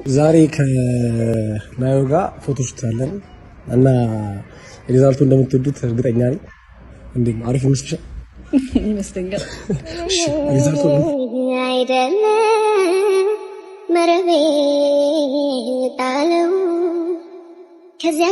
ዛሬ ከናዮ ጋር photoshoot አለን እና result ኡ እንደምትወዱት እርግጠኛ ነኝ። እንዴት ነው? አሪፍ ይመስልሻል? ይመስለኛል። Result ኡ አይደለም መረቤ ጣለው ከዚያ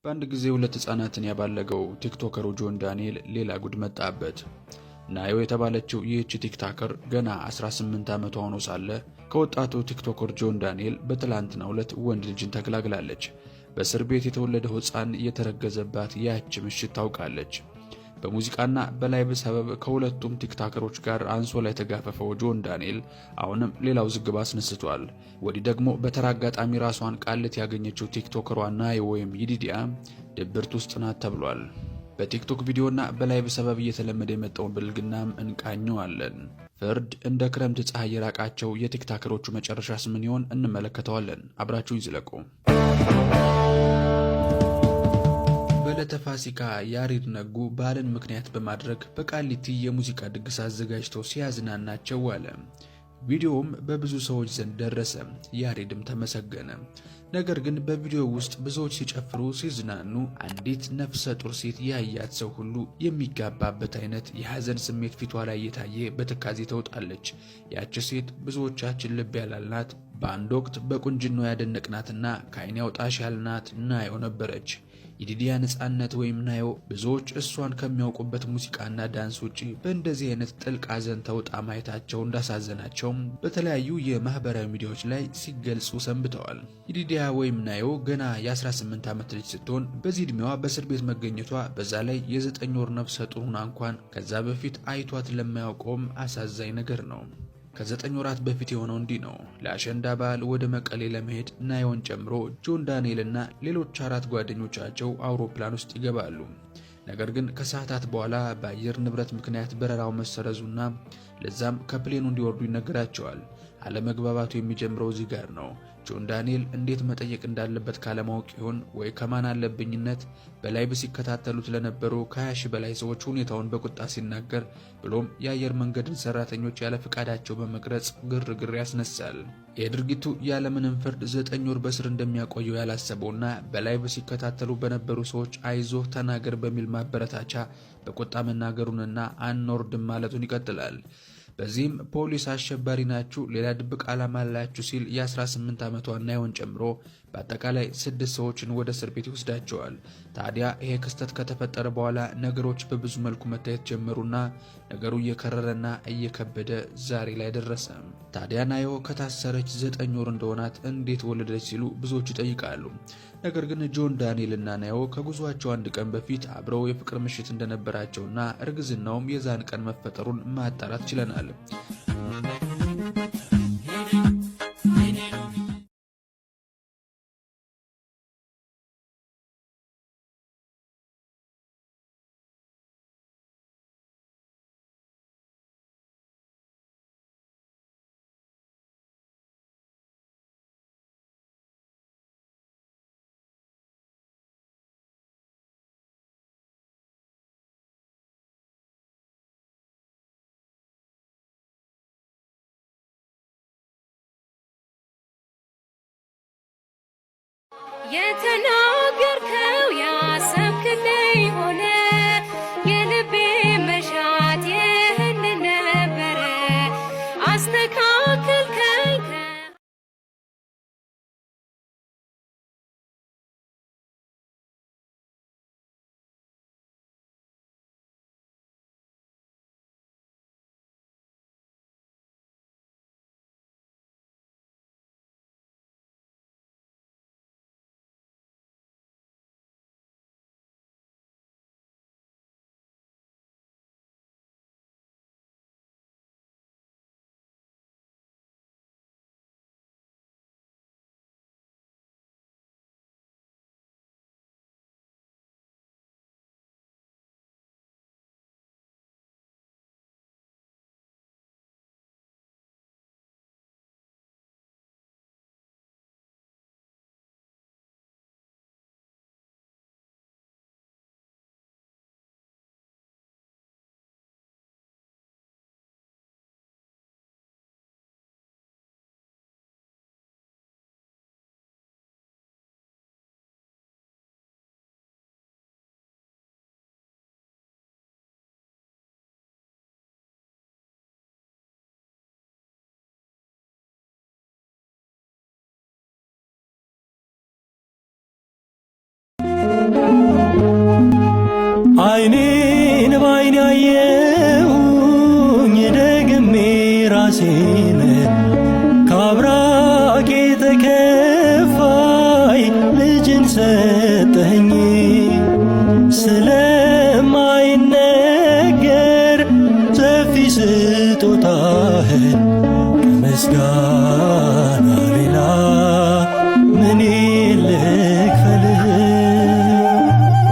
በአንድ ጊዜ ሁለት ህጻናትን ያባለገው ቲክቶከሩ ጆን ዳንኤል ሌላ ጉድ መጣበት። ናዮ የተባለችው ይህች TikToker ገና 18 ዓመቷ ሆኖ ሳለ ከወጣቱ TikToker ጆን ዳንኤል በትላንትናው ዕለት ወንድ ልጅን ተገላግላለች። በእስር ቤት የተወለደው ህፃን የተረገዘባት ያች ምሽት ታውቃለች። በሙዚቃና በ live ሰበብ ከሁለቱም ቲክቶከሮች ጋር አንሶላ የተጋፈፈው ጆን ዳንኤል አሁንም ሌላ ውዝግብ አስነስቷል። ወዲህ ደግሞ በተራ አጋጣሚ ራሷን ቃሊቲ ያገኘችው ቲክቶከሯ ናዮ ወይም ይዲዲያ ድብርት ውስጥ ናት ተብሏል። በቲክቶክ ቪዲዮና በ live ሰበብ እየተለመደ የመጣውን ብልግናም እንቃኘዋለን። ፍርድ እንደ ክረምት ፀሐይ የራቃቸው የቲክቶከሮቹ መጨረሻስ ምን ይሆን? እንመለከተዋለን። አብራችሁኝ ዝለቁ። በዕለተ ፋሲካ ያሬድ ነጉ በዓልን ምክንያት በማድረግ በቃሊቲ የሙዚቃ ድግስ አዘጋጅቶ ሲያዝናናቸው ዋለ። ቪዲዮውም በብዙ ሰዎች ዘንድ ደረሰ። ያሬድም ተመሰገነ። ነገር ግን በቪዲዮው ውስጥ ብዙዎች ሲጨፍሩ ሲዝናኑ፣ አንዲት ነፍሰ ጡር ሴት ያያት ሰው ሁሉ የሚጋባበት አይነት የሐዘን ስሜት ፊቷ ላይ እየታየ በትካዜ ተውጣለች። ያቺ ሴት ብዙዎቻችን ልብ ያላልናት፣ በአንድ ወቅት በቁንጅና ያደነቅናትና ከዓይን ያውጣሽ ያልናት ናዮ ነበረች። የዲዲያ ነጻነት ወይም ናዮ ብዙዎች እሷን ከሚያውቁበት ሙዚቃና ዳንስ ውጪ በእንደዚህ አይነት ጥልቅ ሐዘን ተውጣ ማየታቸው እንዳሳዘናቸውም በተለያዩ የማህበራዊ ሚዲያዎች ላይ ሲገልጹ ሰንብተዋል። ይዲዲያ ወይም ናዮ ገና የ18 ዓመት ልጅ ስትሆን በዚህ ዕድሜዋ በእስር ቤት መገኘቷ፣ በዛ ላይ የ9 ወር ነፍሰ ጡር ሆና እንኳን ከዛ በፊት አይቷት ለማያውቀውም አሳዛኝ ነገር ነው። ከ9 ወራት በፊት የሆነው እንዲህ ነው። ለአሸንዳ በዓል ወደ መቀሌ ለመሄድ ናዮን ጨምሮ ጆን ዳንኤል እና ሌሎች አራት ጓደኞቻቸው አውሮፕላን ውስጥ ይገባሉ። ነገር ግን ከሰዓታት በኋላ በአየር ንብረት ምክንያት በረራው መሰረዙና ለዛም ከ plane ኑ እንዲወርዱ ይነገራቸዋል። አለመግባባቱ የሚጀምረው እዚህ ጋር ነው። ጆን ዳንኤል እንዴት መጠየቅ እንዳለበት ካለማወቅ ይሆን ወይ ከማን አለብኝነት በ live ሲከታተሉት ለነበሩ ከ20 ሺህ በላይ ሰዎች ሁኔታውን በቁጣ ሲናገር ብሎም የአየር መንገድን ሰራተኞች ያለ ፈቃዳቸው በመቅረጽ ግርግር ያስነሳል። የድርጊቱ ያለምንም ፍርድ 9 ወር በእስር እንደሚያቆየው ያላሰበውና በ live ሲከታተሉ በነበሩ ሰዎች አይዞህ ተናገር በሚል ማበረታቻ በቁጣ መናገሩንና አንወርድም ማለቱን ይቀጥላል። በዚህም ፖሊስ አሸባሪ ናችሁ፣ ሌላ ድብቅ ዓላማ አላችሁ ሲል የ18 ዓመቷ ናዮን ጨምሮ በአጠቃላይ ስድስት ሰዎችን ወደ እስር ቤት ይወስዳቸዋል። ታዲያ ይሄ ክስተት ከተፈጠረ በኋላ ነገሮች በብዙ መልኩ መታየት ጀመሩና ነገሩ እየከረረና እየከበደ ዛሬ ላይ ደረሰ። ታዲያ ናዮ ከታሰረች 9 ወር እንደሆናት እንዴት ወለደች ሲሉ ብዙዎች ይጠይቃሉ። ነገር ግን ጆን ዳንኤል እና ናዮ ከጉዟቸው አንድ ቀን በፊት አብረው የፍቅር ምሽት እንደነበራቸውና እርግዝናውም የዛን ቀን መፈጠሩን ማጣራት ችለናል። የተናገርከው ያሰብክልኝ ሆነ። የልቤ መሻት ይህን ነበረ። አስተካከልከኝ። ሞገሴን ከአብራኬ ተከፋይ ልጅን ሰጠኸኝ። ስለማይነገር ሰፊ ስጦታህ ከምስጋና ሌላ ምን ልክፈልህ?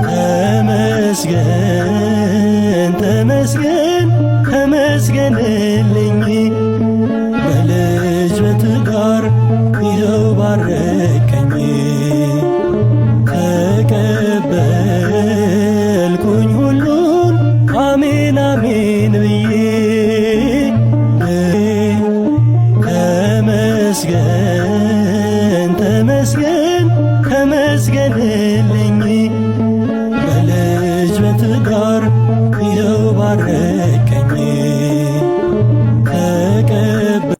ተመስገን ተመስገን ተመስገንልኝ በልጅ በትዳር ይኸው ባረከኝ። ተቀበልኩኝ ሁሉን አሜን አሜን ብዬ ተመስገን ተመስገን ተመስገንልኝ በልጅ በትዳር ይኸው ባረከኝ።